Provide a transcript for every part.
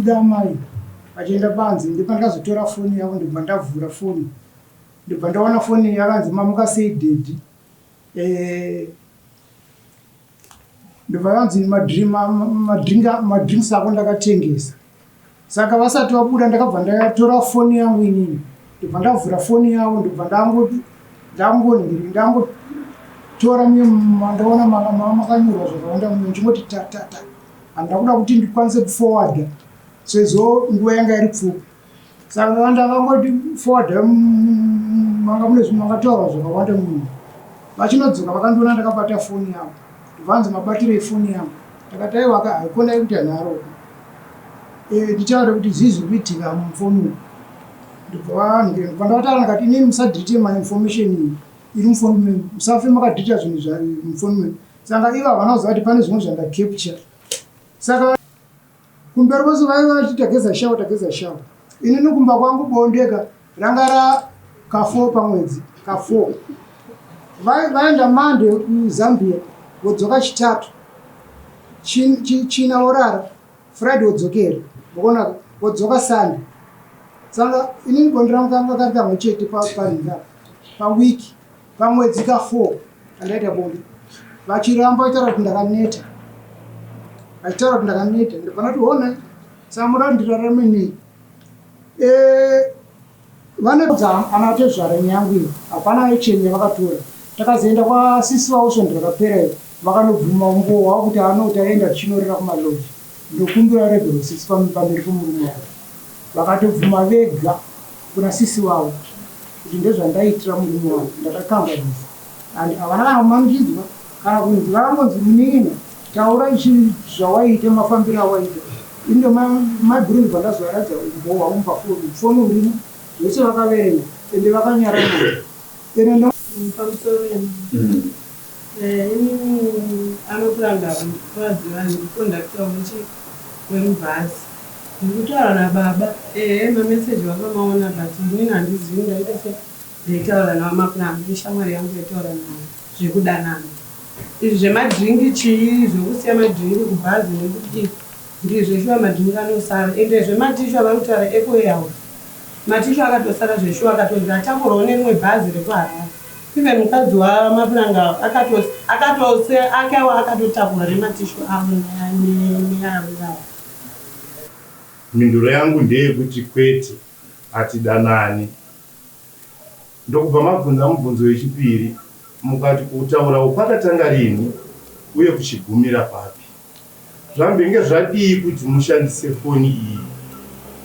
Vachibuda amai vachienda panze ndopandakazotora foni yavo ndobva ndavhura foni ndobva ndaona foni yakanzi mamuka sei daddy eh, ndobva yanzi madrinks ako ndakatengesa saka vasati vabuda ndakabva ndatora foni yangu inini ndobva ndavhura foni yavo ndobva ndangotora ndaona makanyorwa zvakawanda ndichingoti tatata handina kuda kuti ndikwanise kuforwarda sezvo nguva yanga iri pfupi saka ndakangoti forwarda manga mune makataurwa zvakawanda munhu vachinodzoka vakandiona ndakabata foni yavo ndobvanzi mabatirei foni yangu ndakati aiwa haikona ikuita nharo eh, ndichaure kuti zvii zviri kuitika mufoni umu ndobva ndavataura ndakati inini musadelete mainformation iyi iri mufoni menyu musafe makadeleta zvinhu zvamufoni menyu saka ivo havana kuziva kuti pane zvimwe zvandacapture saka kumberi kwose vaiva vachiti tageza shawa tageza shawa inini kumba kwangu bondeka ranga ra ka4 pamwedzi ka4 vaenda mande kuzambia vodzoka chitatu china vorara friday vodzokera voona vodzoka sunday saka inini bonde rangu kanga kari kamwe chete paringa pawiki pamwedzi ka4 andaita bonde vachiramba vachitaura kuti ndakaneta vachitaura kuti ndakaneta ndobva ndati hona saka muda kuti ndirarame nei eh, vanodza anatezvara nyangu iyo hapana action yavakatora takazoenda kwasisi vavo svondo rakapera iyo vakanobvuma umbowo hwavo kuti ano taenda tichinorera kumaloji ndokumbira regero sisi pamberi pomurume wavo vakatobvuma vega kuna sisi vavo kuti ndezvandaiitira murume wangu ndakakanganisa and havana kana kumanikidzwa kana kunzi vakangonzi munin'ina taura ichi zvawaiita mafambiro awaita indo maiguru ndibva ndazovaratidza umbowo hwangu pafoni foni urimo zvese vakaverenga ende vakanyarara ende pamusoro mm. eh, inini anopuranga vaziva ndikondakta wechi wemubhazi ndikutaura nababa ehe mameseji vakamaona but inini handizivi ndaita se Ndaitaura naVaMapuranga ishamwari yangu yaitaura nayo zvekudanana. Izvi zvemadrink chii zvekusiya madrink kubhazi nekudii ndizvo shuwa madrink anosara ende zvematishu avari kutaura ekuwarehouse matishu akatosara zveshuwa akatonzi atakurwawo nerimwe bhazi rekuHarare even mukadzi waMapuranga akatose akewo akatotakura rematishu avo neavo ivavo. Mhinduro yangu ndeyekuti kwete, hatidanani. Ndokubva mabvunza mubvunzo wechipiri mukati kutaura uku kwakatanga rinhi uye kuchigumira papi? Zvambenge zvadii kuti mushandise foni iyi?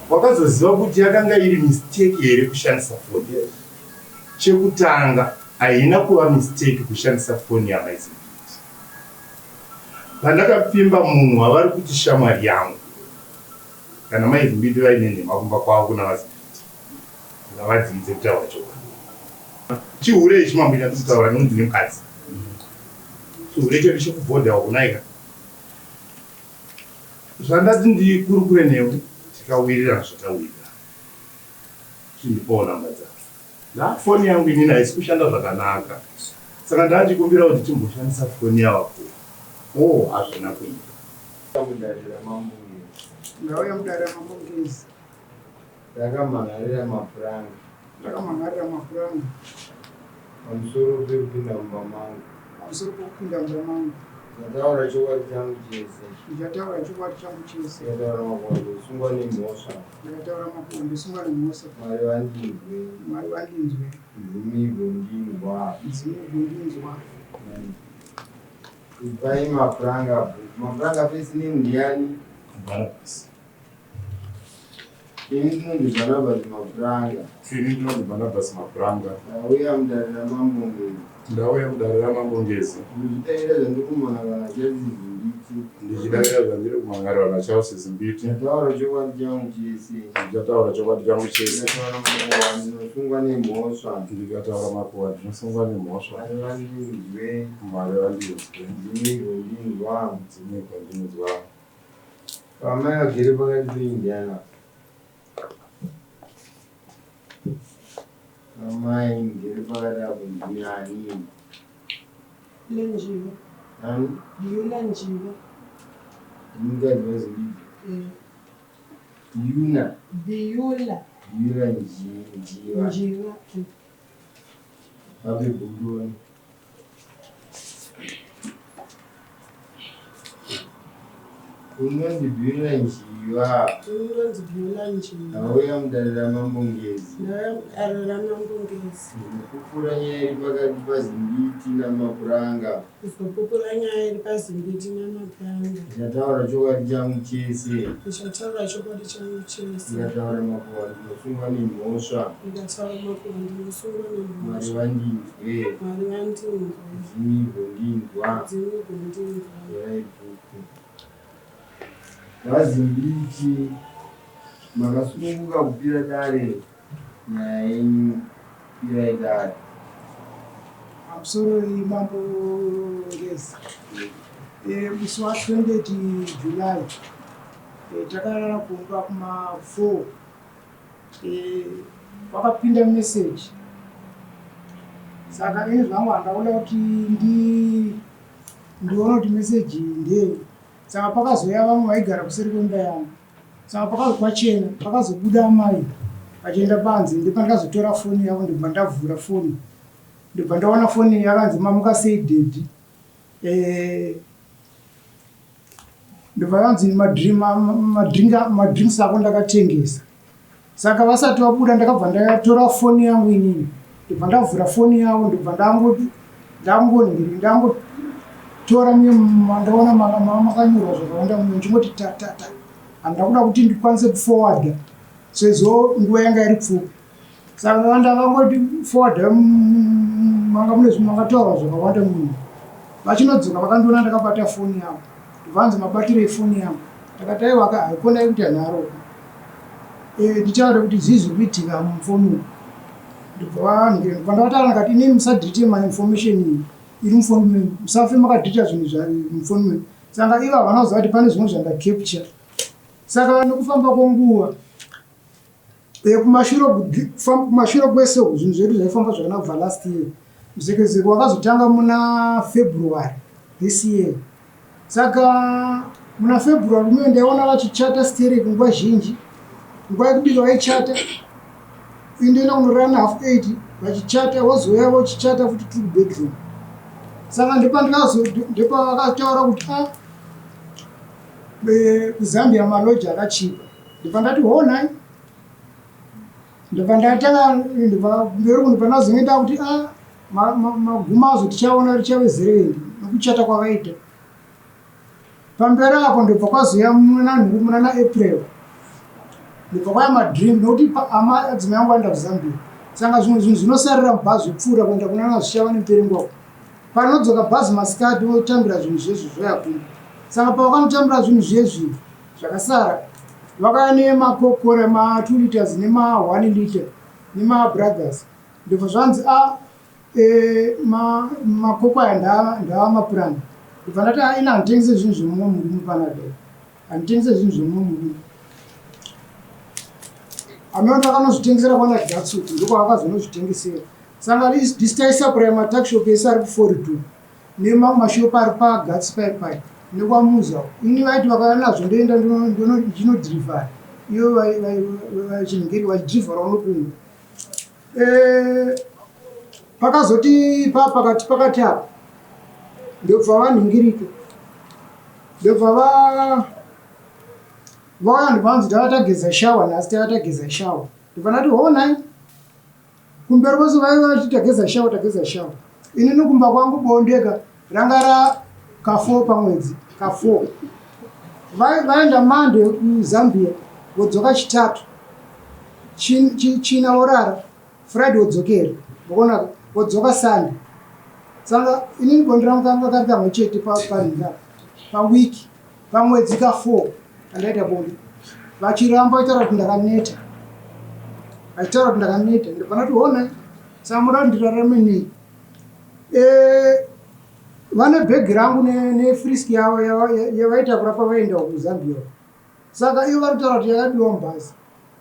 Wakazoziva kuti yakanga iri mistake here kushandisa foni? Chekutanga haina kuva mistake kushandisa foni yamai Zimbiti. Pandakapfimba munhu wavari kuti shamwari yangu, kana mai Zimbiti vaine nhema kumba kwavo kuna vaZimbiti, ngavadzidze kutaura chokwadi. Chihure ichi mambo chandiri kutaura nekuti ndine mukadzi. Chihure chedu chekubhodha uku naika. Zvandati ndikurukure newe tikawirirana zvatawirirana. Chindipawo namba dzako. Foni yangu inini haisi kushanda zvakanaka saka ndandikumbira kuti timboshandisa foni yavakuru. Oh, hazvina kuita. Mudare raMambo Ngezi. Ndauya mudare raMambo Ngezi. Ndakamhan'arira mapuranga. Ndakamhan'arira mapuranga. Pamusoro pekupinda mumba mangu. Pamusoro pekupinda mumba mangu. Ndichataura chokwadi changu chese. Ndichataura chokwadi changu chese. Ndikataura makuhwa ndosungwa nemhosva. Ndikataura makuhwa ndosungwa nemhosva. Mwari vandinzwe. Mwari vandinzwe. Nzimi igondinzwa. Nzimi igondinzwa. Ipai mapuranga book. Mapuranga first name ndiani? Barnabas. Ini ndinonzi Barnabas Mapuranga. Ini ndinonzi Barnabas Mapuranga. Ndauya mudare raMambo Ngezi. Ndauya mudare raMambo Ngezi. Ndichidavira zvandiri kumhan'ara naCharles Zimbiti. Ndichidavira zvandiri kumhan'ara naCharles Zimbiti. Ndichataura chokwadi changu chese. Ndichataura chokwadi changu chese. Ndikataura makuhwa ndinosungwa nemhosva. Ndikataura makuhwa ndinosungwa nemhosva. Mwari vandinzwe. Mwari vandinzwe. Ndimi gondinzwa. Ndimi gondinzwa. Vamai vagere pakati penyu ndiani apa? Amai mugere pakati apo ndimi ani? Lenjiva. Ani? Beulah Njiva. Ndimi mukadzi waZimbiti? Eh. Yuna. Biyula. Biyula Njiva. Njiva. Vape bhukuni. Unonzi Biyula Njiva. Unonzi Biyula Njiva. Ndauya mudare raMambo Ngezi. Ndauya mudare raMambo Ngezi. Ndinopupura nyaya iri pakati paZimbiti naMapuranga. Kuzopupura nyaya iri paZimbiti naMapuranga. Ndichataura chokwadi changu chese. Ndichataura chokwadi changu chese. Ndikataura makuhwa ndinosungwa nemhosva. Ndikataura makuhwa ndinosungwa nemhosva. Mwari vandinzwe. Mwari vandinzwe. Mudzimu igondinzwa. Mudzimu igondinzwa. Torai bhuku. VaZimbiti makasununguka kupira dare nyaya yenyu pirai dare. Pamusoro mambo Ngezi. Musi wa 28 July takarara kumba kuma 4 kwakapinda message saka ini zvangu handakuda kuti ndione kuti message ndei saka pakazouya vamwe vaigara kuseri kwemba yangu Saka pakazo kwachena pakazobuda amai vachienda panze ndopandakazotora foni yavo ndobva ndavhura foni ndobva ndaona foni yakanzi mamuka sei daddy eh, ndobva yanzi madrinks ako ndakatengesa Saka vasati vabuda ndakabva ndatora foni yangu inini ndobva ndavhura foni yavo ndobva ndangotora ndaona makanyorwa zvakawanda muno ndichingoti tatata handina kuda kuti ndikwanise kuforwarda sezvo nguva yanga iri pfupi saka ndakangoti forwarda manga mune makataurwa zvakawanda muno vachinodzoka vakandiona ndakabata foni yavo ndobva vanzi mabatirei foni yangu ndakati aiwaka haikona yekuti hanharo Eh, ndichaona kuti zvii zviri kuitika mufoni umu ndobva ndavataura ndikati inini musadhirite mainformation iyi iri mufoni menyu musafe makadhirita zvinhu zvari mufoni menyu saka ivo havana kuziva kuti pane zvimwe zvandacapture saka nekufamba kwenguva eh, kumashure kwese uku zvinhu zvedu zvaifamba zvakanaka kubva last year muzekezeko wakazotanga muna february this year Saka muna February unoyo ndaiona vachichata sterek nguva zhinji. Nguva yekubika vaichata. Indoenda kunorara na half 8 vachichata vozouya vochichata futi tiri kubedroom. Saka ndepandikazo ndepavakataura kuti ah e, kuZambia maloji akachipa. Ndobva ndati honai. Ndobva ndatanga ndobva mberi ndobva ndazonge ndakuti ah Magumo azvo tichaona richave zerendi nokuchata kwavaita. Pamberi apo ndobva kwazouya muna April ndobva kwaya madrink nokuti adzimai angu aenda kuZambia saka zvimwe zvinhu zvinosarira mubhazi zvopfuura kuenda kunana zvichava nemperengo wako panodzoka bhazi masikati votambira zvinhu zvezvi zvoya kumba saka pavakanotambira zvinhu zvezvi zvakasara vakaya nemakokora ma 2 liters nema 1 liter nemabrothers Ndobva zvanzi a e, makoko aya ndava mapuranga. Ndobva ndati a ini handitengese zvinhu zvemumwe murume panapa. Handitengese zvinhu zvemumwe murume. Ameno akanozvitengesera kwana Gatsuku ndokwavakazonozvitengesera. Saka this taisapuraya matakishop ese ari kuForido nemamwe mashopu ari paGatsi pai pai nekwaMuza. Ini vaiti vakauya nazvo ndoenda ndinodhirivhara iyo vachinhingiri vachidhirivhara unokumwa. Eh, pakazoti pakati pakati apa ndobva vanhingirika ndobva va vauya ndobva vanzi tava tageza shawa nhasi tava tageza shawa ndobva ndati honai kumberi kwose vaiva vachiti tageza shawa tageza shawa inini kumba kwangu bondeka ranga ra ka4 pamwedzi ka4 vaenda mande kuzambia vodzoka chitatu china vorara friday vodzokera voona vodzoka sunday saka inini bonde rangu kanga kari kamwe chete paringa pawiki pamwedzi ka4 andaita bonde vachiramba vachitaura kuti ndakaneta vachitaura kuti ndakaneta ndobva ndati honai saka muda kuti ndirarame nei Eh, vane bhegi rangu nefrisk yavo yavaitakura pavaienda kuzambia saka ivo vari kutaura kuti yakabiwa mubhazi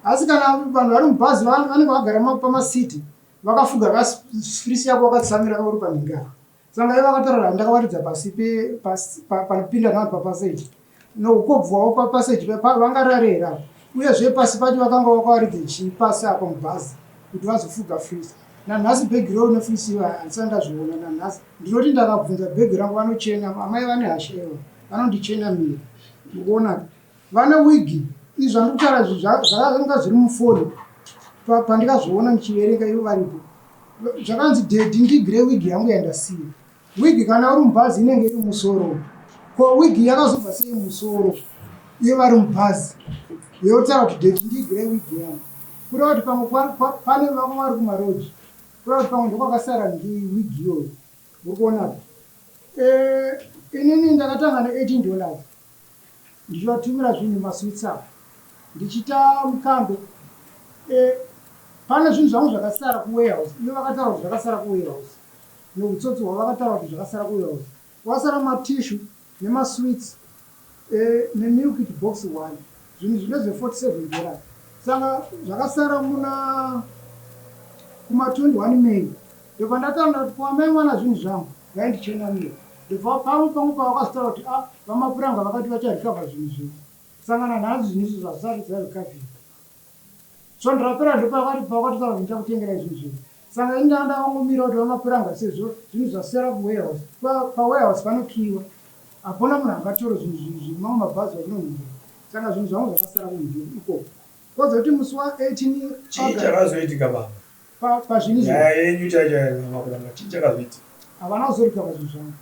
asi kana vanhu vari mubhazi vanenge vagara pamasiti vakafuga kafrisk yako vakatsamira kauri panhinga saka ivo vakataura ndakavaridza pasi panopinda navanhu papaseji noukobvu wavo papaseji vangarare here apo. Uyezve pasi pacho vakanga vakawaridza chii pasi apa mubhazi kuti vazofuga fleece. Nanhasi bhegi roro nefleece iyo handisati ndazviona nanhasi. Ndinoti ndakabvunza bhegi rangu vanochena, amai vane hasha ivo vanondichenamira. Mukuona vane wigi izvi zvandiri kutaura izvi zvakanga zviri mufoni pandikazviona ndichiverenga ivo varipo. Zvakanzi daddy ndigire wigi yangu yandasiya. Wig kana uri mubhazi inenge iri musoro. Ko wig yakazobva sei musoro? Iye vari mubhazi. Yotaura kuti daddy ndigire wig yangu. Kureva kuti pamwe pane vamwe vari kumaroji. Kureva kuti pamwe ndokwakasara wig iyoyo. Uri kuona? Eh, inini ndakatanga ne 18 dollars. Ndichivatumira zvinhu masweets apa. Ndichiita mukando. Eh, pane zvinhu zvangu zvakasara kuwarehouse. Ivo vakataura kuti zvakasara kuwarehouse. Neutsotsi hwavakataura kuti zvakasara kuwarehouse. Kwasara matissue nemasweets eh, nemilk box one. Zvinhu izvi ndezve 47 dollars. Saka zvakasara muna kuma 21 May. Ndobva ndataura kuti kwamai mwana zvinhu zvangu vaindichenamira. Ndobva pamwe pamwe pavakazotaura kuti ah vamapuranga vakati vacharecover zvinhu zvenyu. Saka nanhasi zvinhu izvi zvazvisati zvarecover. Svondo rapera ndopakati pavakatotaura kuti ndichakutengerai zvinhu zvenyu. Saka ini ndanga ndakangomira kuti vamapuranga sezvo zvinhu zvasara kuwarehouse. Pawarehouse panokiiwa. Hapana munhu angatore zvinhu zvemamwe mabhazi vachinonhongera. Saka zvinhu zvangu zvakasara kunzvimbo ikoko. Kozoti musi wa 18 Chii chakazoitika baba? Pazvinhu izvo. Nyaya yenyu chaiyo chaiyo vamapuranga chii chakazoitika? Havana kuzorikava zvinhu zvangu.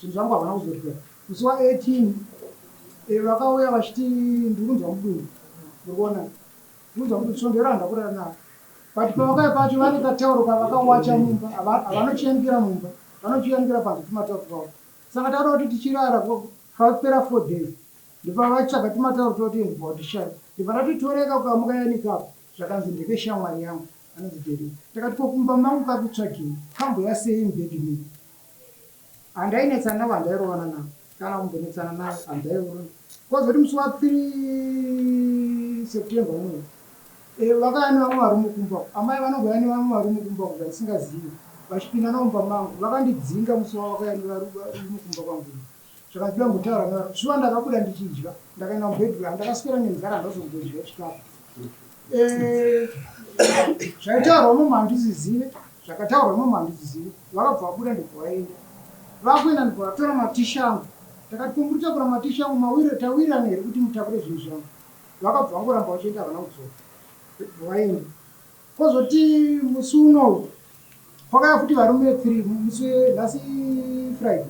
Zvinhu zvangu havana kuzorikava. Musi wa 18 eh, vakauya vachiti ndiri kunzwa mudumbu. Muri kuona? Ndiri kunzwa mudumbu svondo iro handina kurara navo. But pavakauya pacho vane katauro kavakawacha mumba havanochiyanikira mumba vanochiyanikira panze tumatauro twavo. Saka takuda kuti tichirara kwapera 4 days ndopavatsvaga tumatauro twavo ndobva watishaya. Ndobva ndati toreka ukamuka yanika apo zvakanzi ndekeshamwari yangu anonzi Derek. Takati ko kumba mangu kakutsvagei kamboya sei mubhedhi menyu. Handainetsana navo handairovana navo kana kumbonetsana navo handairovana. Kozoti musi wa 3 September unoyu vakauya nevamwe varume kumba uko. Amai vanongouya nevamwe varume kumba uko zvandisingazivi vachipinda navo mumba mangu vakandidzinga musi wavakauya nevarume kumba kwangu. Zvakanzi ndambotaura nevarume. Shuwa ndakabuda ndichidya ndakaenda mubedroom ndakaswera nenzara handazombodya chikafu. Zvaitaurwa imomo handizvizive zvakataurwa imomo handizvizive. Vakabva vabuda ndobva vaenda. Vakuenda ndobva vatora matishu angu. Ndakati ko muri kutakura matishu angu mawire tawirirana here kuti mutakure zvinhu zvangu. Vakabva vangoramba vachienda havana kudzoka. Ndobva vaenda. Kozoti musi unowu kwakauya futi varume 3 musi nhasi Friday.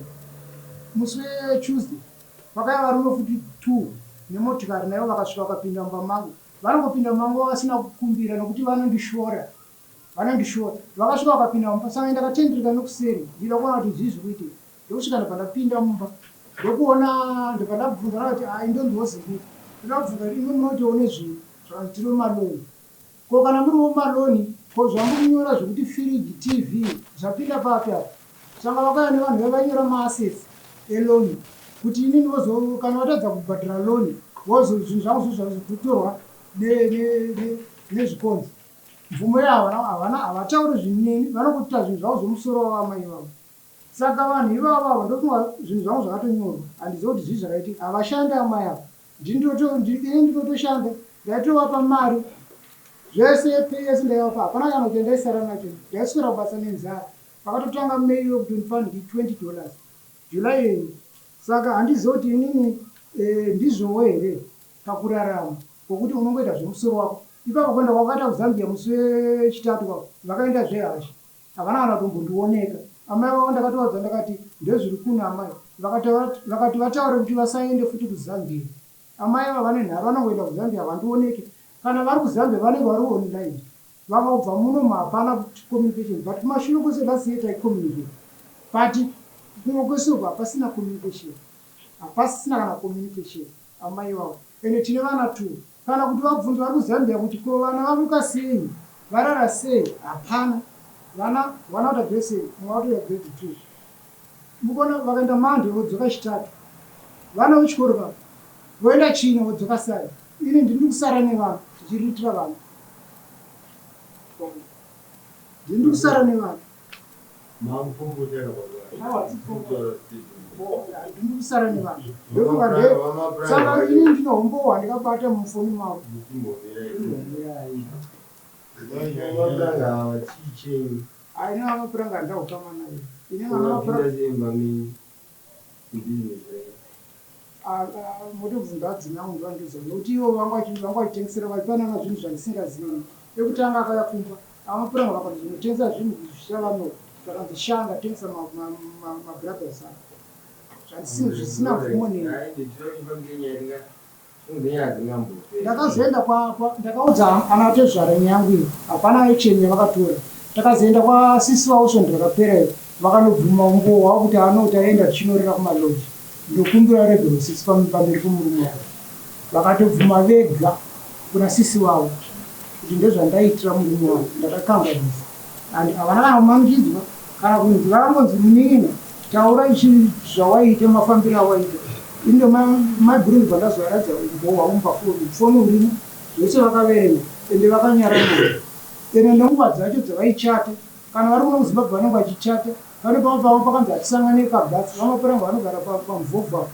Musi weTuesday kwakauya varume futi 2 nemotikari naivo vakasvika vakapinda mumba mangu. Vanongopinda mumba mangu vasina kukumbira nokuti vanondishora. Vanondishora. Vakasvika vakapinda mumba saka ndakatendereka nokuseri ndichida kuona kuti zvii zviri kuitika. Ndokusvika ndobva ndapinda mumba. Ndokuona ndobva ndabvunza ndakati ah indonzi Zimbi. Ndoda kubvunza kuti imi munoitawo nezvei? Zvakanzi tiri vemaloni. Ko kana muri vemaloni ko zvamuri kunyora zvekuti firiji, TV zvapinda papi apa? Saka vakauya nevanhu vaya vainyora maassets eloni kuti inini vozo kana vatadza kubhadhara loni vozo zvinhu zvangu zvozotorwa nezvikonzi. Mvumo yavo havana havatauri zvinhu neni vanongoita zvinhu zvavo zvomusoro wavamai vavo. Saka vanhu ivavo ava ndofunga zvinhu zvangu zvakatonyorwa handizivi kuti zvii zvakaitika havashandi amai ava ini ndinotoshanda ndaitovapa mari zvese pay yese ndaivapa hapana kana kuti ndaisara nacho ndaiswera kubasa nenzara pakatotanga May wekutondipa ndi 20 dollars July yenyu saka handizivi kuti inini ndizvowo here pakurarama kwokuti unongoita zvemusoro wako ipapo kuenda kwakaita kuZambia musi wechitatu kwako vakaenda zvehasha havana kana kutombondioneka amai vavo ndakatovaudza ndakati ndezviri kuno amai vakati vataure kuti vasaende futi kuZambia amai ava vane nharo vanongoenda kuZambia havandioneki kana vari kuZambia vanenge vari online vakabva muno hapana communication but kumashure kwese last year taicommunicate but kumwe kwese uko hapasina communication hapasina kana communication amai vavo ende tine vana two kana kuti vabvunza vari kuZambia kuti ko vana vamuka sei varara sei hapana vana vana kuta grade seven mumwe watoita grade two mukona vakaenda Monday vodzoka chitatu vana vechikoro vavo voenda china vodzoka Sunday ini ndiri kusara nevana tichiriritira vana ndiri kusara nevana. Makupopotera baba. Handiri kusara nevanhu. Ndofunga nde saka ini ndinohombowa hwandikabata mufoni mavo. Vamapuranga ava chii chenyu? Aine vamapuranga handaukama naye. Ine vana mapuranga Vapinda sei mumba menyu mubhizinesi renyu? Motobvunza adzimai angu ndovandiudza nokuti ivo vanga vachitengesera vachipanana zvinhu zvandisingazivi. Ekutanga akauya kumba amapuranga vakanzi zvinotengesa zvinhu zvishavano zvakanzi sha ndatengesa mabrothers ako zvisina mvumo neni. Hai, ndinoda kuti pamberi nyaya tinga nyaya dzingambopera. Ndakazoenda ndakaudza ana tezvara nyaya yangu iyi, hapana action yavakatora. Takazoenda kwasisi vavo svondo rakapera iro, vakanobvuma umbowo hwavo kuti ano taenda tichinorera kumaloji, ndokumbira regero sisi pamberi pomurume wavo. Vakatobvuma vega kuna sisi vavo kuti ndezvandaitira murume wangu, ndakakanganisa. And havana kana kumanikidzwa kana kunzi, vakangonzi munin'ina taura ichi zvawaita, mafambiro awaita. Indo maibhurungu bvandazovaratidza umbowo hwangu pafoni, foni urimo zvese vakaverenga ende vakanyarara. Ende nenguva dzacho dzavaichata, kana vari kuno kuZimbabwe vanenge vachichata, pane pamwe pavo pakanzi hatisangane pagatsi. Vamapuranga vanogara pamuvhovha,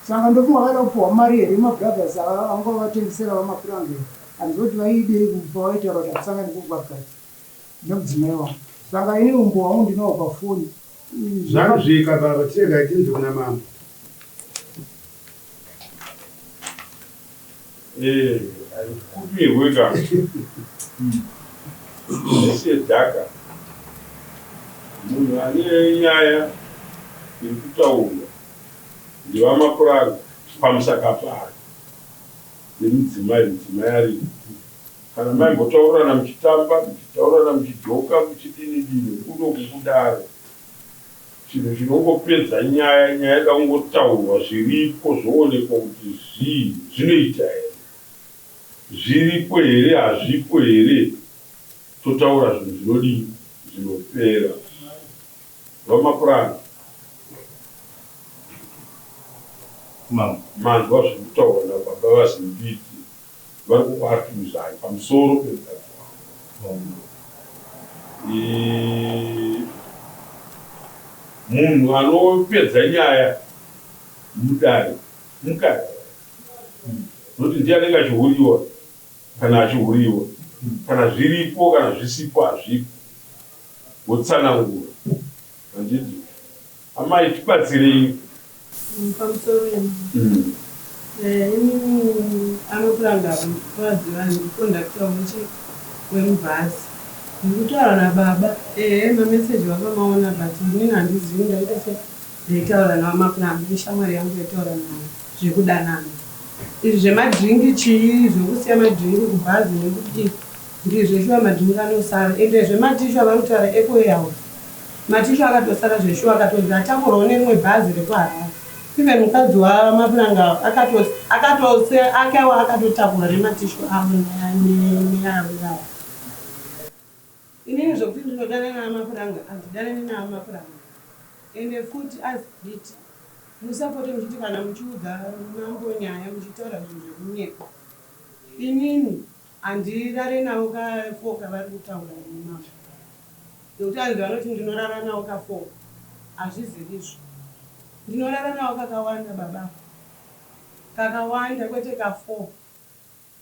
saka ndofunga vaida kupiwa mari here mabrothers anga vatengesera vamapuranga here? Handizivi kuti vaidei pavaitaura kuti hatisangane kupagatsi nemudzimai wangu. Saka ini umbo hwangu ndinawo pafoni. Zvanzvika baba, tiregai tinzwe kuna mambo. Eh, haikumirwe ka. Ese dhaka. Munhu ane nyaya iri kutaurwa ndevamapuranga pamusaka pake nemudzimai, mudzimai aripo. Kana maimbotaurirana muchitamba, muchitaurirana muchidhoka, muchidini dini, kuno kukudaro. Chinhu chinongopedza nyaya, nyaya ida kungotaurwa zviripo zvoonekwa kuti zvii zvinoita here. Zviripo here, hazvipo here, totaura zvinhu zvinodii, zvinopera. VaMapuranga. Mambo. Manzwa zviri kutaurwa nababa vaZimbiti, vari kukuaccusai pamusoro pemukadzi wavo. Munhu anopedza nyaya mudare mukadzi, nokuti ndiye anenge achihuriwa kana achihuriwa, kana zviripo kana zvisipo hazvipo, wotsanangura. Handiti amai, tibatsirei. Pamusoro yemama. Inini amapuranga vaziva ndikondakta wechi wemubhazi. Ndikutaura nababa, ehe mameseji vakamaona, but inini handizivi ndaita se ndaitaura navamapuranga ishamwari yangu yaitaura nayo zvekudanana izvi zvemadhiringi chii, zvekusiya madhiringi kubhazi nekudii. Ndizvo shuwa madhiringi anosara, ende zvematishu avari kutaura ekuwarehouse, matishu akatosara zveshuwa, akatonzi atakurwawo nerimwe bhazi rekuHarare. Even mukadzi wamapuranga akatose akewo akatotakura nematishu avo neavo avo. Inini zvokuti ndinodanana namapuranga, handidanani namapuranga. Ende futi azibiti musapote muchiti kana muchiudza mambo nyaya muchitaura zvinhu zvekunyepa. Inini handirare navo ka4 kavari kutaura nemambo, nekuti anzi vanoti ndinorara navo ka4, hazvizirizvo. Ndinorara navo kakawanda baba, kakawanda, kwete ka4.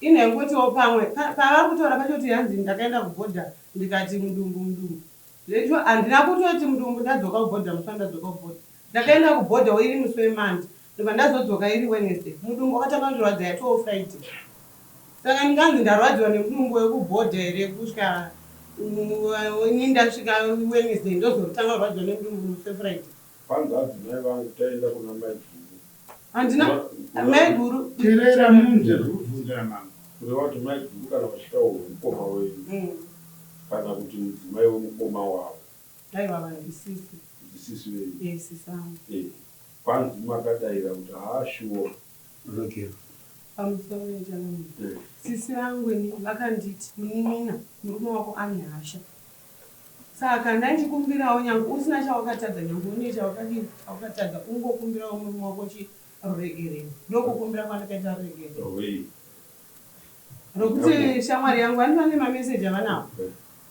Inhengotiwo pamwe pavari kutaura pacho kuti hanzi ndakaenda kubhodha ndikati mudumbu mudumbu zvecho, handina kutoti mudumbu. Ndadzoka kubhodha, musi wandadzoka kubhodha, ndakaenda kubhodha iri musi weMonday, ndobva ndazodzoka iri Wednesday. Mudumbu wakatanga kundirwadza yatoo Friday. Saka ndinganzi ndarwadziwa nemudumbu wekubhodha here kusvika ini ndasvika Wednesday, ndozotanga kurwadziwa nemudumbu musi weFriday? Kwanzi adzimai vangu taenda kuna maiguru. Handina maiguru. Teerera munzwe zviri kubvunzwa namambo. Kureva kuti maiguru kana vachitaurwa mukoma wenyu kana kuti mudzimai wemukoma wavo? Aiwa, vanhu isisi. Ndisisi venyu? Sisi angu. Kwanzi makadaira kuti haa shuwa. Rogero. Pamusoro yechanamwe. Sisi vangu ini vakanditi, munin'ina, murume wako ane hasha, saka ndanchikumbirawo nyange usina chawakatadza, nyange une chawakadii chawakatadza, ungokumbirawo murume wako chiruregerero. Ndokukumbira kwandakaita ruregerero. Rwei? Rokuti shamwari yangu vani vane mameseji avanawo,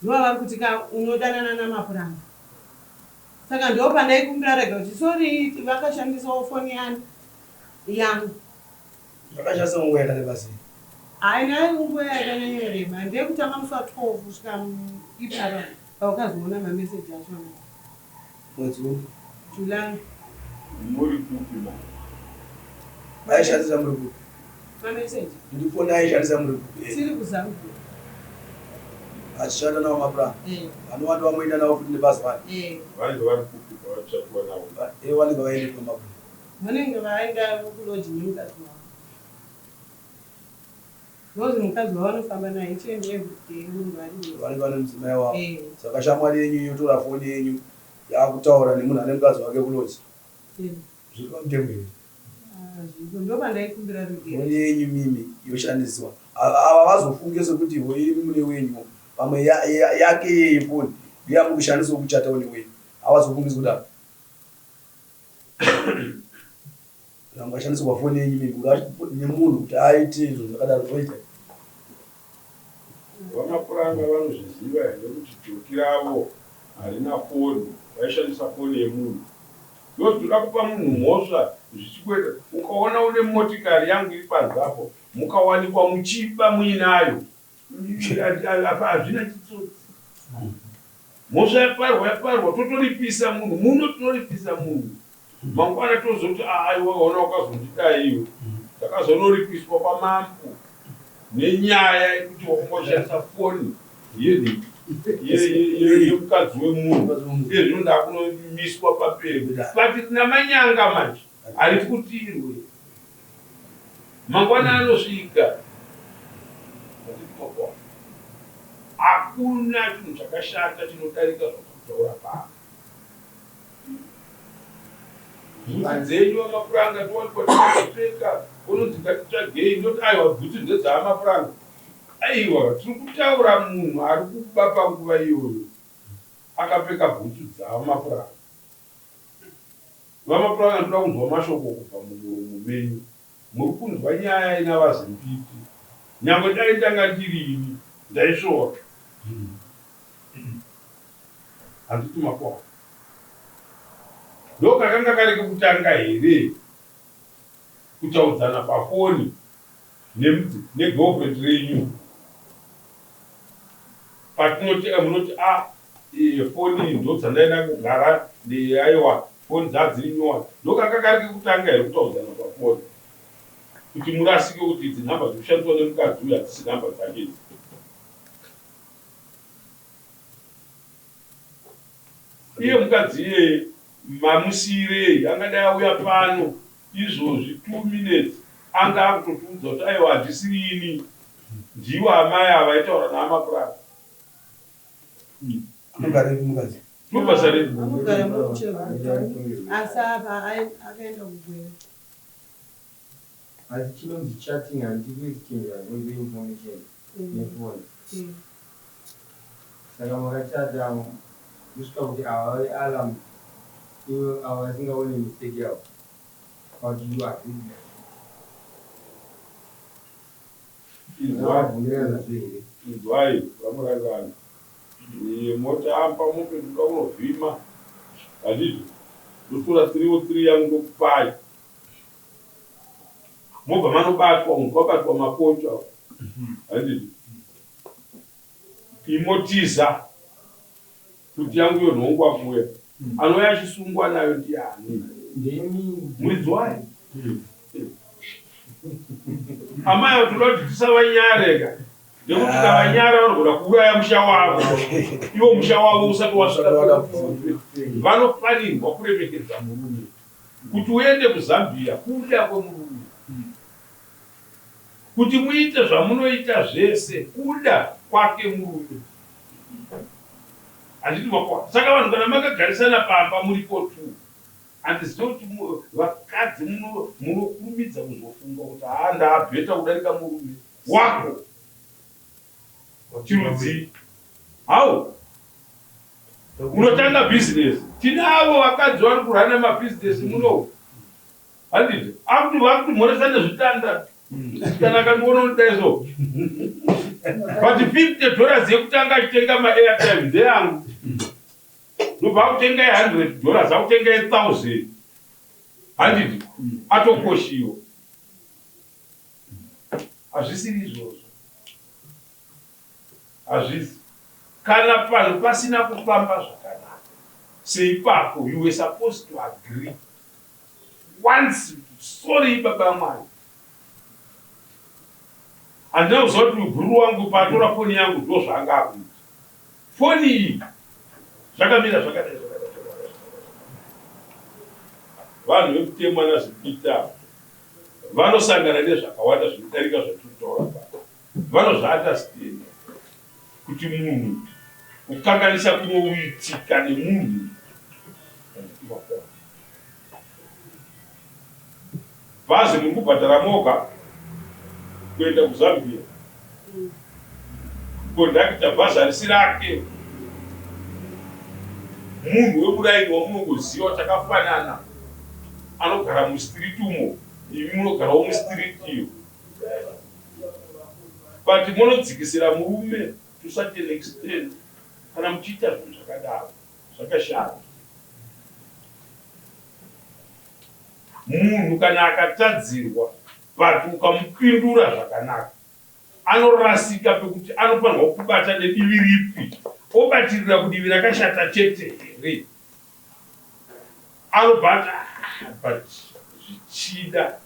ndiva vari kuti ka unodanana namapuranga. Saka ndo pandaikumbira rega kuti sorry vakashandisawo foni yani yangu. Vakashandisa nguva yakareba sei? Haina nguva yakanyanyoreba, ndeyekutanga musi wa 12 kusvika ipapa pawakazoona mameseji achona. Mwedzi upi? July. Muri kupi mama? Vaishandisa muri kupi? Mameseji. Ndi foni aishandisa muri kupi? Tiri kuZambia. Achishanda nawo mapuranga? Eh. Vanowanda vamoenda navo futi nebhazi vani? Eh. Vanenge vari kupi pavachatiwa navo? Eh, vanenge vaende kumapuranga. Vanenge vaenda kuloji nemukadzi wavo. Because mukadzi wavo vanofamba naye each and every day munhu vari. Vanenge vane mudzimai wavo. Eh. Saka shamwari yenyu yotora foni yenyu yakutaura nemunhu ane mukadzi wake kuloji. Eh. Zviri pamutemo here? Ah, zviriko ndopandaikumbira rugere. Foni yenyu mimi yoshandiswa. Ava vazofunge sekuti imi mune wenyu pamwe yake yeye foni ndoyamukushandisa kuchatawo newenyu. Havazofungi kudaro. Kana ashandisirwa foni yenyu mimi nemunhu kuti aite zvinhu zvakadaro zvoita. VaMapuranga vanozviziva here kuti joki ravo harina foni, vaishandisa foni yemunhu. Because toda kupa munhu mhosva zvichikweta. Ukaona une motikari yangu iri panze apo, mukawanikwa muchiba muinayo, apa hazvina chitsotsi. Mhosva yaparwa yaparwa, totoripisa munhu. Muno tinoripisa munhu. Mangwana tozoti aiwa ona wakazondidai iwe. Ndakazonoripiswa kwamambo nenyaya yekuti wakangoshandisa foni yemukadzi wemunhu. Iye zvino ndakunomiswa pamberi. But namanyanga manje hariputirwe. Mangwana anosvika. Hakuna chinhu chakashata chinodarika zvakutaura pano. Bhutsu dzenyu vamapuranga towanikwa takadzipfeka kunonzi ngatitsvagei ndoti aiwa bhutsu ndedzaamapuranga. Aiwa tiri kutaura munhu ari kuba panguva iyoyo akapfeka bhutsu dzavamapuranga. VaMapuranga ndoda kunzwa mashoko kubva mumuromo menyu. Muri kunzwa nyaya ina VaZimpiti. Nyangwe dai ndanga ndiri ini ndaisvora. Handiti makuhwa. Ndokakanga kari kekutanga here kutaudzana pafoni negirlfriend renyu? Patinoti munoti a foni ndodzandaina kugara aiwa foni dzadziri nyowani. Ndokanga kari kekutanga here kutaudzana pafoni kuti murasike kuti idzi nhamba dzikushandiswa nemukadzi uyu hadzisi nhamba dzake idzi? Iye mukadzi iyeye mamusiirei angadai auya pano izvozvi 2 minutes anga akutotiudza kuti aiwa handisiri ini ndiwo amai ava vaitaura naamapuranga. Anogara ipi mukadzi? Ndobasa rei? Anogara mucheguta asi apa akaenda kugwera. Asi chinonzi chatting handiti kuexchanger information nefoni. Saka makachata kusvika kuti ava vave alarmed ivo ava vasingaone mistake yavo but you agreed Inzwai, inzwai vamurangarani. Mota mombe ndoda kunovhima. Handiti? Ndotora 303 yangu ndokupai. Mobva manobatwa unhu kwabatwa makocho apo. Handiti? Imotiza kuti yangu yonhongwa kuya. Anouya achisungwa nayo ndiani? Muridzi wayo. Amai avo toda kuti tisavanyareka nekuti tikavanyara vanogona kuuraya musha wavo ivo musha wavo usati wasvika vanofanirwa kuremekedza murume kuti uende kuzambia kuda kwemurume kuti muite zvamunoita zvese kuda kwake murume handiti makwa saka vanhu kana makagarisana pamba muripo two Handizive kuti vakadzi munokurumidza kuzofunga kuti haa ndaabheta kudarika murume wako. Chirudzii? How? Unotanga business. Tinavo vakadzi vari kurana mabusiness muno. Handiti? Akuti vakutimhoresa nezvitanda. Kana akandiona unodai so. But $50 yekutanga achitenga maairtime ndeyangu. Ndobva akutengai 100 dollars, akutengai 1000. Handiti atokoshiwa. Hazvisiri izvozvo. Hazvisi. Kana panhu pasina kufamba zvakanaka seipapo, you were supposed to agree once. Sorry baba Mwari. Handina kuziva kuti bhururu wangu paatora foni yangu ndo zvaanga akuita. Foni iyi zvakamira zvakadai zvakadai zvakadai. Vanhu vekutemwa naZipita vanosangana nezvakawanda zvinodarika zvatiri kutaura pano. Vanozviunderstanda kuti munhu kukanganisa kunoitika nemunhu. Bhazi muri kubhadhara moga kuenda kuZambia. Kondakita bhazi harisi rake. Munhu wekuraini wamunongoziva takafanana anogara mustreet umo, imi munogarawo mustreet iyo. But munodzikisira murume to such an extent kana muchiita zvinhu zvakadaro zvakashata. Munhu kana akatadzirwa but ukamupindura zvakanaka anorasika pekuti anofanirwa kubata nedivi ripi obatirira kudivi rakashata chete here anobva ati ah, but zvichida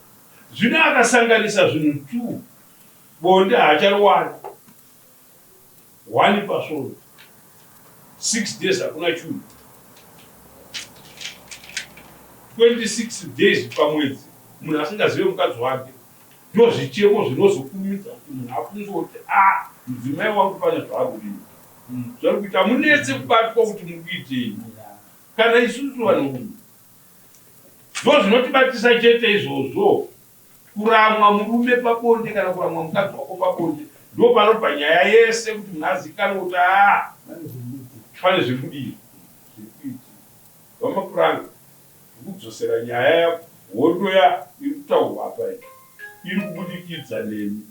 zvino akasanganisa zvinhu two bonde haachariwani One pasvondo. 6 days hakuna chunhu. 26 days pamwedzi munhu asingazive mukadzi wake. Ndozvichemo zvinozokurumidza kuti munhu afunge kuti a ah, mudzimai wangu pane zvaari kudii. Zvari kuita munetse kubatwa kuti muri kuitei. Kana isusu vanhurume. Ndozvinotibatisa chete izvozvo. Kuramwa murume pabonde kana kuramwa mukadzi wako pabonde ndopanobva nyaya yese kuti munhu azikanwe kuti aa pane zvekudii zviri kuitika. VaMapuranga ndikudzosera nyaya hondo ya iri kutaurwa apa iyi iri kubudikidza nemi.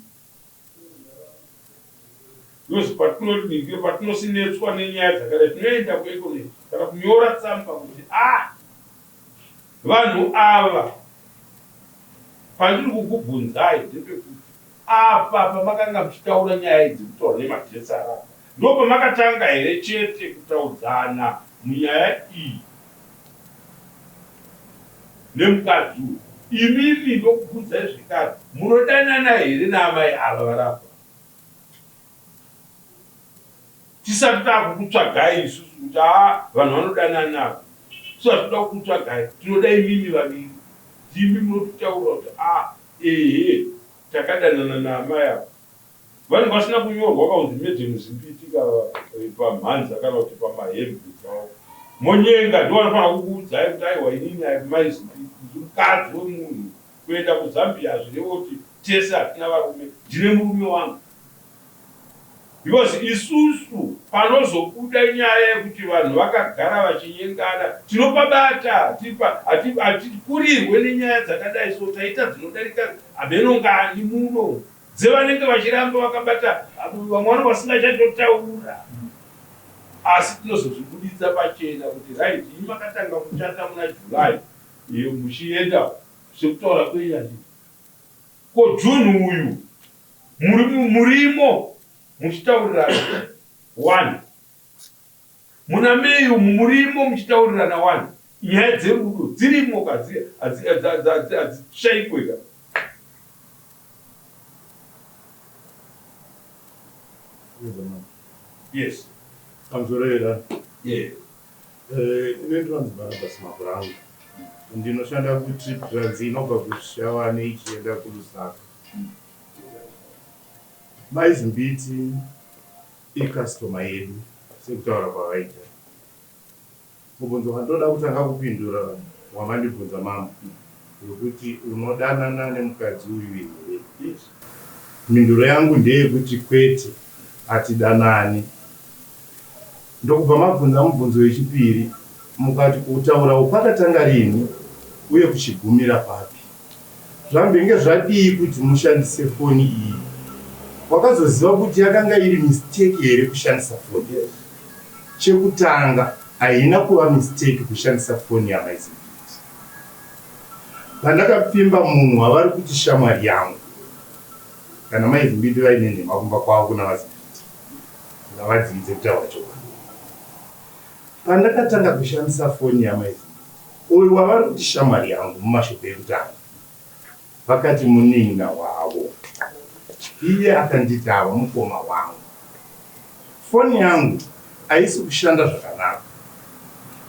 Because patinoningira patinosinetswa nenyaya dzakadai tinoenda kuEconet kana kunyora tsamba kuti ah vanhu ava pandiri kukubvunzai ndepekuti apa pamakanga muchitaura nyaya idzi kutaura nemagetsi arapa ndopamakatanga here chete kutaudzana munyaya iyi nemukadzi uyu imimi ndokubvunzai zvekare munodanana here naamai ava varapa Tisati takukutsvagai isusu kuti haa vanhu vanodanana ava. Isu hatitoda kukutsvagai, tinoda imimi vaviri. Ndimi munotitaurira kuti ah ehe takadanana naamai ava. Vanenge vasina kunyorwa kakunzi Madam Zimbiti ka pamhanza kana kuti pamahembe dzawo. Monyenga ndivo vanofanira kukuudzai kuti aiwa inini I am mai Zimbiti, ndiri mukadzi wemunhu. Kuenda kuZambia hazvirevi kuti tese hatina varume, ndine murume wangu. Because isusu panozobuda nyaya yekuti vanhu vakagara vachinyengana tinopabata hatikurirwe nenyaya dzakadai so taita dzinodarika hameno ngani muno dzevanenge vachiramba vakabata vamwe vanenge vasingachatotaura asi tinozozvibuditsa pachena kuti right imi makatanga kuchata muna July iyo muchienda sekutaura kwenyu handiti ko June uyu Muri murimo muchitaurirana wani. Muna May umu murimo muchitaurirana wani. Nyaya dzerudo dzirimo ka hadzishaikwe ka. Yes. Pamusoro era. Yeah. Eh, ini ndinonzi Barnabas Mapuranga. Ndinoshanda kuTrip Trans inobva kuShawane ichienda kuLusaka. Mai Zimbiti icustomer yedu sekutaura kwavaita. Mubvunzo wandinoda kutanga kupindura wamandibvunza mambo wekuti unodanana nemukadzi uyu here? Yes. Mhinduro yangu ndeyekuti kwete, hatidanani. Ndokubva mabvunza mubvunzo wechipiri mukati kutaura uku kwakatanga rinhi uye kuchigumira papi? Zvambenge zvadii kuti mushandise foni iyi? Wakazoziva kuti yakanga iri mistake here kushandisa foni? Chekutanga. Haina kuva mistake kushandisa foni yamai Zimbiti. Pandakapfimba munhu wavari kuti shamwari yangu, kana mai Zimbiti vaine nhema kumba kwavo kuna vaZimbiti, ngavadziidze kutaura chokwadi. Pandakatanga kushandisa foni yamai Zimbiti, uyu wavari kuti shamwari yangu mumashoko ekutanga, Vakati munin'ina wavo. Iye akanditi ava mukoma wangu. Foni yangu haisi kushanda zvakanaka.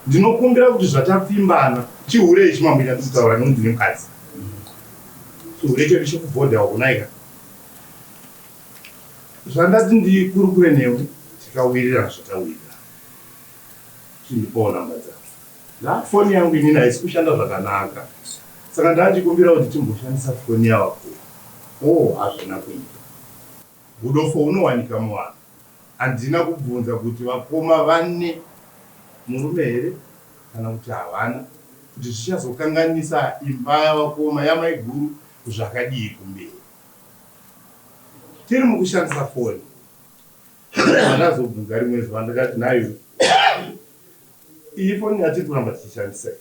Ndinokumbira kuti zvatapfimbana. Chihure ichi mambo chandiri kutaura nekuti ndine mukadzi. Chihure chedu chekubhodha uko nhaika. Zvandati ndikurukure newe tikawirirana zvatawirirana. Chindipawo number dzako. Ndaa foni yangu inini haisi kushanda zvakanaka saka ndandikumbira kuti timboshandisa foni yavakuru. Oh hazvina kuipa. Hudofo hunowanika muvanhu. Handina kubvunza kuti vakoma vane murume here kana kuti havana kuti zvichazokanganisa imba yavakoma yamaiguru zvakadii kumberi. Tiri mukushandisa foni. Ndakazobvunza rimwe zuva ndikati nhaiwe iyi foni yatiri kuramba tichishandisa iyi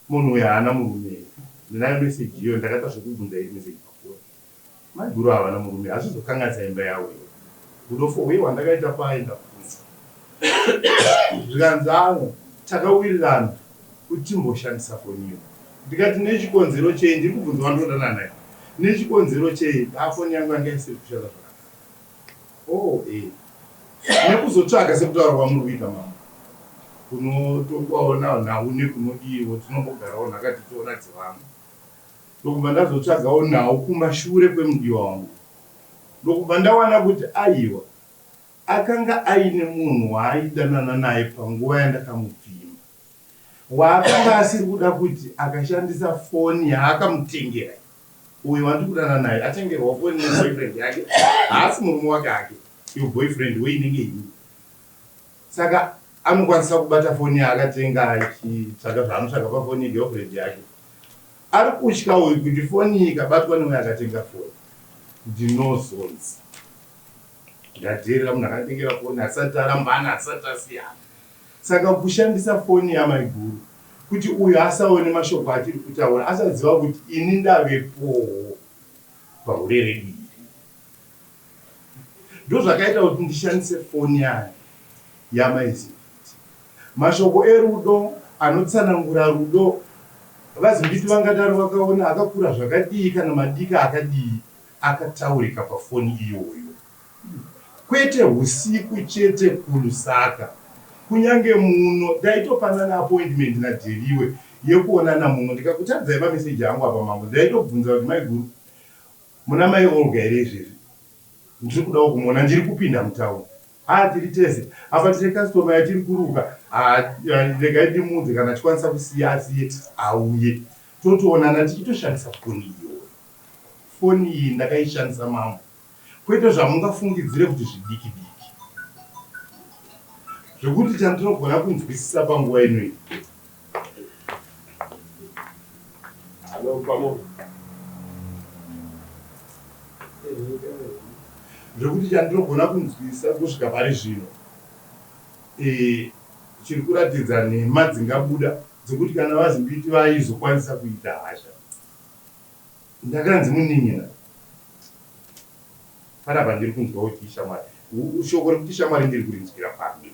munhu uyu haana murume here? Ndinayo meseji iyoyo ndakaita zvekubvunza iri meseji pafoni. Maiguru havana murume hazvizokanganisa imba yavo here? Hudofo huye hwandakaita paye ndabvunza zvikanzi ano takawirirana kuti timboshandisa foni iyo ndikati nechikonzero chei ndiri kubvunza wandinodana naye nechikonzero chei haa foni yangu yanga isiri kushanda zvakanaka Oh eh. Nekuzotsvaga sekutaura kwamuri kuita mama. Kunotongwawo nhau nekunodiiwo tinombogarawo nhaka tichiona dzevamwe. Ndokubva ndazotsvagawo nhau kumashure kwemudiwa wangu. Ndokubva ndawana kuti aiwa akanga aine munhu waaidanana naye panguva yandakamupfimba. Waakanga asiri kuda kuti akashandisa foni yaakamutengera uyo wandiri kudanana naye atengerwa foni neboyfriend yake haasi murume wake hake iyo boyfriend weinenge ini saka anokwanisa kubata foni yaakatenga achitsvaga zvaanotsvaga pafoni yegirlfriend yake ari kutya uyu kuti foni iyi ikabatwa neuyo akatenga foni ndinozonzi ndadheerera munhu akatengera foni asati arambana asati asiyana Saka kushandisa foni yamaiguru kuti uyu asaone mashoko atiri kutaura asaziva kuti ini ndavepowo pahure redu iri. Ndozvakaita kuti ndishandise foni yayo yamai Zimbiti. Mashoko erudo anotsanangura rudo vaZimbiti vangadaro vakaona akakura zvakadii kana madika akadii akataurika pafoni iyoyo. Kwete husiku chete kuLusaka, kunyange muno ndaitopanana appointment naDeliwe yekuonana muno. Ndikakutaridzai mameseji angu apa mambo, ndaitobvunza kuti maiguru muna mai Olga here izvezvi? Ndiri kudawo kumuona, ndiri kupinda mutown. Haa tiri tese apa tine customer yatiri kuruka, haa regai ndimuudze kana achikwanisa kusiya asiye auye totoonana tichitoshandisa foni iyoyo. Foni iyi ndakaishandisa mambo Kwete zvamungafungidzire kuti zvidiki diki. Zvekuti chandinogona kunzwisisa panguva ino iyi. Zvekuti chandinogona kunzwisisa kusvika pari zvino e, chiri kuratidza nhema dzingabuda dzekuti kana vaZimbiti vaizokwanisa kuita hasha Ndakanzi munin'ina. Panapa ndiri kunzwa kuti ishamwari. Shoko rekuti shamwari ndiri kurinzwira papi?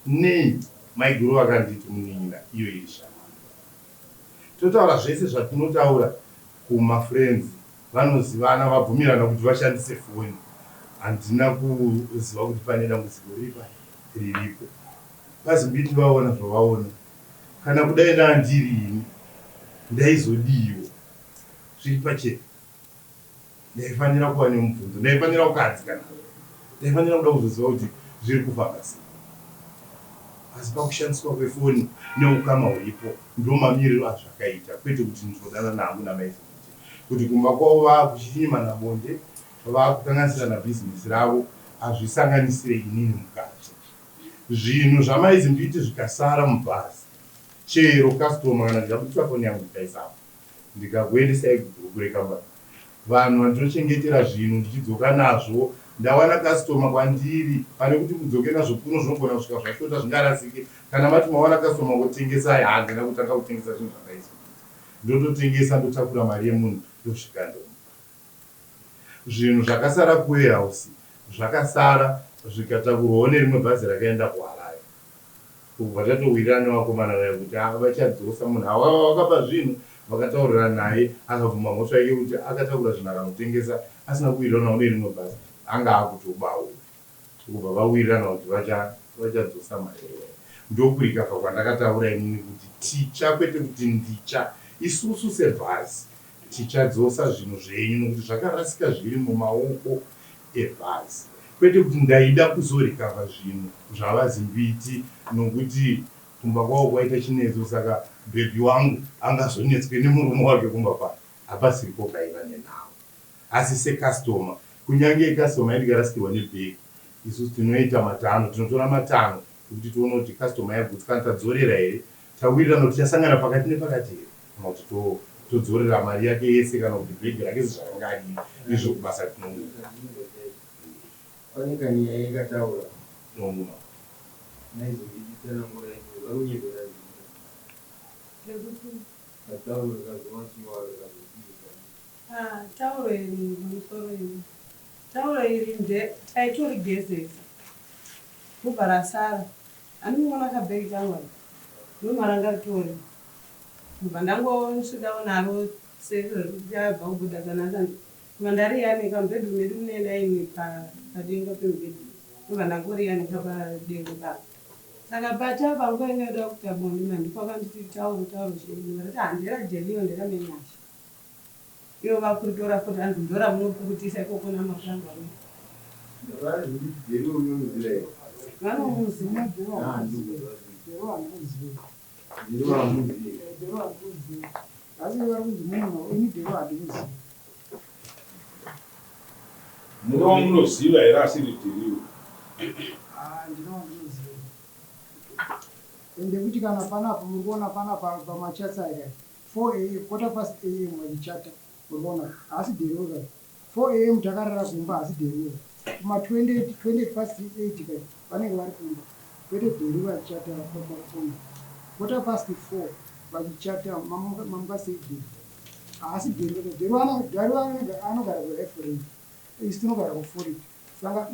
Nei maiguru vakanditi munin'ina iyo iri shamwari? Totaura zvese zvatinotaura kumafriends vanozivana vabvumirana kuti vashandise foni. Handina kuziva kuti pane dambudziko riri pai riripo. VaZimbiti vaona zvavaona. Kana kudai ndandiri ini ndaizodiiwo? Zviri pachena ndaifanira kuva nemubvunzo, ndaifanira kukahadzika nazvo, ndaifanira kuda kuzoziva kuti zviri kufamba sei. Asi pakushandiswa kwefoni neukama huripo ndomamiriro azvakaita, kwete kuti ndinodanana hangu namai Zimiti, kuti kumba kwavo vakuchinyimana bonde, vakukanganisirana bhizinesi ravo, hazvisanganisire inini mukati. Zvinhu zvamai Zimbiti zvikasara mubhazi chero customer kana ndikabudisa foni yangu ndikaisa apo ndikakuendesai kugroup recompany vanhu vandinochengetera zvinhu ndichidzoka nazvo Ndawana customer kwandiri pane kuti mudzoke nazvo kuno zvinogona kusvika zvashota zvingarasike. Kana mati mawana customer wotengesai handina kutanga kutengesa zvinhu zvakaiswa. Ndototengesa ndotakura mari yemunhu ndosvika ndomupa. Zvinhu zvakasara kuwarehouse zvakasara zvikatakurwawo nerimwe bhazi rakaenda kuHarare. Kubva tatowirirana nevakomana vaya kuti ah vachadzosa munhu awa wakapa zvinhu vakataurirana naye akabvuma mhosva yake kuti akatakura zvinhu akanotengesa asina kuwiriranawo nerimwe bhazi anga akutobawo. Kubva vawirirana kuti vachadzosa mari iyoyo. Ndokurikavha kwandakataura inini kuti ticha kwete kuti ndicha. Isusu sebhazi Tichadzosa zvinhu zvenyu nokuti zvakarasika zviri mumaoko ebhazi. Kwete kuti ndaida kuzorecover zvinhu zvavaZimbiti nokuti kumba kwavo kwaita chinetso saka bhebhi wangu angazonetswe nemurume wake kumba kwake. Hapasiripo paiva nenhau. Asi secustomer, kunyange customer yedu ikarasikirwa nebhegi, isusu tinoita matanho, tinotora matanho ekuti tione kuti customer yagutsikana tadzorera here Tawirirana kuti tichasangana pakati nepakati here kana kuti todzorera mari yake yese kana kuti bhegi rake sezvakanga ari izvo kubasa tinomupa. Pane kanyaya yakataura. Tinomupa. Naizonditsanangura vakunyepera zita. Rekuti? Katauro rakazowachiwa rakazozivikanwa. Ah, tauro iri mumusoro imi. Tauro iri nde taitorigezesa. Ndobva rasara. Andinoona kabag kangu aka ndomaranga ritori ndobva ndangosvikawo naro sezvabva kubuda zvanaka ndobva ndariyanika mubedroom medu mune line padenga pemubhedha ndobva ndangoriyanika padenga ipapo saka pacha panguva yanga yoda kuita bonde manje kwakanditi tauro tauro chii ndobva ndati handera jeliyo nderamenyasha Ivo vakuritora futi hanzi ndoramunopukutisa ikoko namapuranga uye. Vanomuziva. Mune wamunoziva here asiri Dhiriwo? Ende kuti kana panapa muri kuona panapa pamachats aya 4 am quarter past am vachichata urikuona haasi Deriwe kai 4 am takarara kumba haasi Deriwe kuma 20 20 past 8 kai vanenge vari kumba kwete Deriwe achichata pafoni quarter past 4 vachichata mamuka sei Deriwe haasi Deriwe kai Deriwe Deriwe anogara kuRefree isu tinogara kuFlorida Saka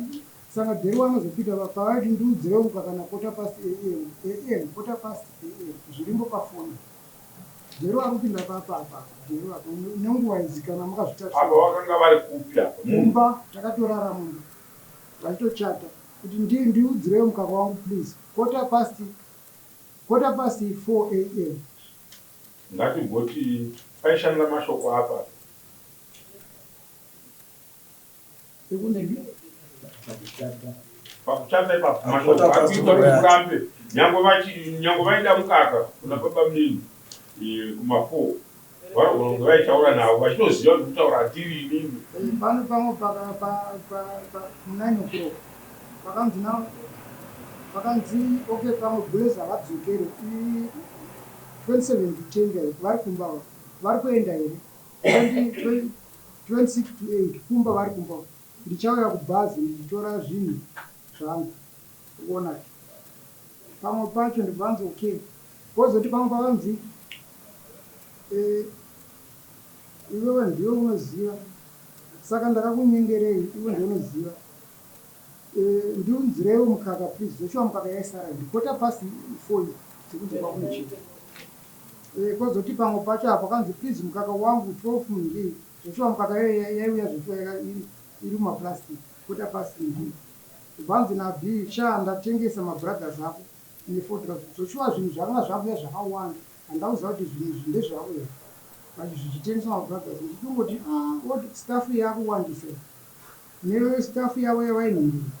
saka Dheru anozopinda pavaiti ndiudzirewo mukaka na quarter past am am quarter past am zvirimbo pafoni Dheru ari kupinda papa apa Dheru apa nenguva idzi kana mukazvitarisa Apa vakanga vari kupi apa? Mumba takatorara mumba vachitochata kuti ndiudzirewo mukaka wangu please quarter past quarter past 4 am. Ngatimboti paishanda mashoko apa. Pakuchata ipapo mashoko akuitwa kuti murambe nyangwe vaida mukaka kuna baba munini eh, kuma4 vanogona kunge vaitaura navo vachitoziva kuti kutaura hatiri inini. Eh, pano pamwe munine o'clock pakanzi na pakanzi okay pamwe gulezi havadzokere 27 to 10 vari kumba vari kuenda here 26 to 8 kumba vari kumba ndichauya kubhazi ndichitora zvinhu zvangu kuona pamwe pacho ndibvanzi okay kozoti pamwe pavanzi eh, iwewe ndiwe unoziva saka ndakakunyengerei iwe ndiwe unoziva eh, ndiunzireiwo mukaka please zvoshuwa mukaka yaisara ndikota past four dzekuti kwakunocheka Eh, kozoti pamwe pacho apo kanzi please mukaka wangu 12 mingei zveshuwa mukaka iyoyo yaiuya zveshuwa iri mumaplastic quarter past mingei bvanzi nab sha ndatengesa mabrothers ako nefodra zvoshuwa zvinhu zvakanga zvakuya zvakawanda handauziva kuti zvinhu izvi ndezvako here but zvichitengesa mabrothers ndichitongoti ah, what staff yakuwandisa nestaff yavo yavainhingiri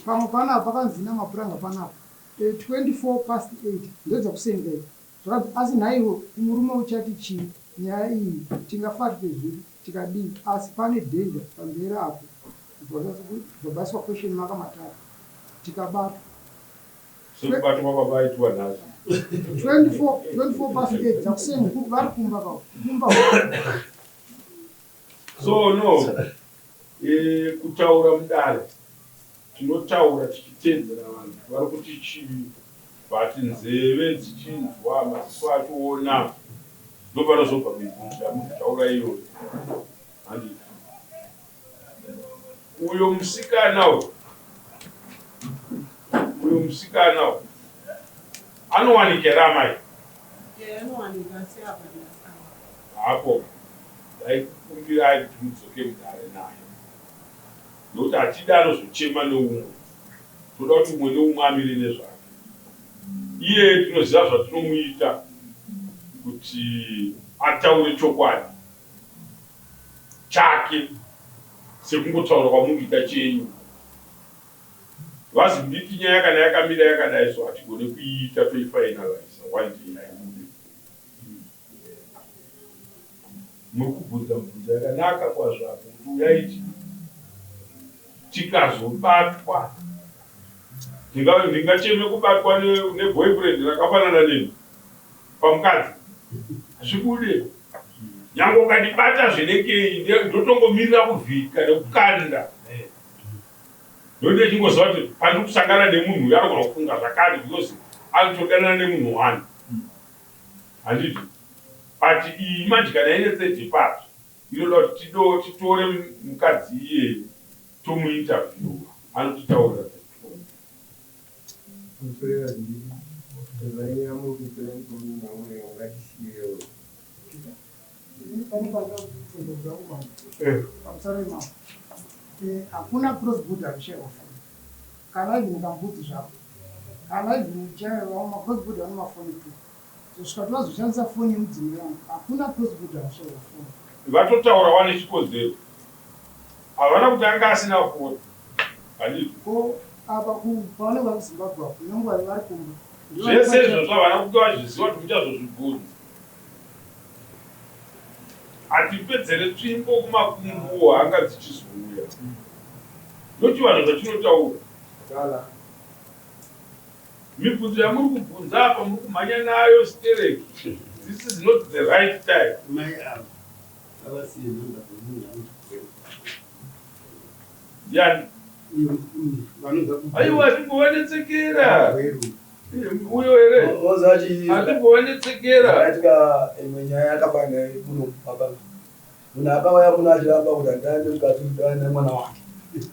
pamwe panapa pakanzi namapuranga panapa 24 past 8 ndedzakuseni kai zvakanzi asi nhaiwe kumurume uchati chii nyaya iyi tingafatwe zvedu tikadii asi pane danger pamberi apo zvabaiswa question maka matatu tikabatwa Sekubatwa kwavaitwa nhasi. 24 24 past 8 dzakuseni vari kumba ka kumba So no. E, kutaura mudare tinotaura tichiteedzera vanhu vari kuti chii but nzeve dzichinzwa maziso achiona ndopanozobva mibvunzo yamukutaura iyoyo handiti uyo musikana uyo uyo musikana uyo anowanika here amai hapo ndaikukumbirai kuti mudzoke mudare naye nokuti hatidi anozochema neumwe toda kuti umwe neumwe amire nezvake iye tinoziva zvatinomuita kuti ataure chokwadi chake sekungotaura kwamukuita chenyu VaZimbiti nyaya kana yakamira yakadai so hatigone kuiita toifinalisa one day haibude. Muri kubvunza mibvunzo yakanaka kwazvo apo kuti uyaiti tikazobatwa ndingacheme kubatwa neboyfriend rakafanana neni pamukadzi hazvibude nyange ukandibata zvinekei ndotongomirira kuvhika nekukanda Ndote chingoziva kuti pandiri kusangana nemunhu uyu anogona kufunga zvakati because anotodanana nemunhu one handiti but iyi manje kana ine third part inoda kuti tido titore mukadzi iyeye tomuinterviewa anotitaurira the truth. Pamusoro imambo eh, hakuna cross border kushaiwa foni kana even kambudzi zvako kana even macross border vane mafoni tu zosvika kuti vazoshandisa foni yemudzimai wangu hakuna cross border kushaiwa foni vatotaura wane chikonzero havana kuti anga asina foni handiti ko apa pavanenge vari kuzimbabwe apo nenguva vari kumba zvese izvozvo havana kunge vazviziva kuti muchazozvibvunza Hatipedzere tsvimbo kumakunguwo hanga dzichizouya. Ndochivanhu zvachinotaura. Mibvunzo yamuri kubvunza apa muri kumhanya nayo stereki. This is not the right time. Mai ava ngavasiye nhamba dzemunhu anoti Gweru. Ndiani? Uyo uyu vanobva ku Aiwa atimbowanetsekera. Gweru. Uyo here? Atimbowanetsekera. Zvakaitika imwe nyaya yakafanana kuno baba. Munhu akauya kuno achiramba kuti handidane mukadzi kudana nemwana wake.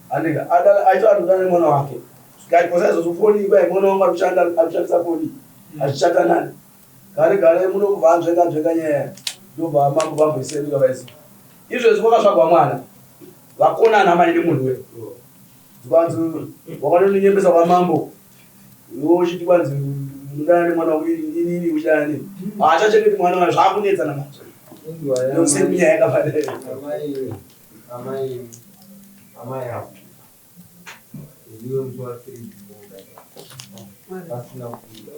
Andika adana aita kudana nemwana wake. Zvikati kosa izvozvo foni kwai mwana wangu arikushanda arikushandisa foni. Achichata nani? Gare gare muno kubva anzvenga nzvenga nyaya. Ndobva mambo vamboisenduka vaisi. Izvezvi kwakazvagwa mwana. Vakonana mai nemunhu we. Kwanzi wakanondonyepesa kwamambo. Iwe uchiti kwanzi unodana nemwana wangu inini uchidana neni. Haachachengeti mwana wayo zvakunetsana manje. Ndosemi nyaya yakafanana. Amai amai amai avo. Ndiwe musi wa 3 pasina kubuda.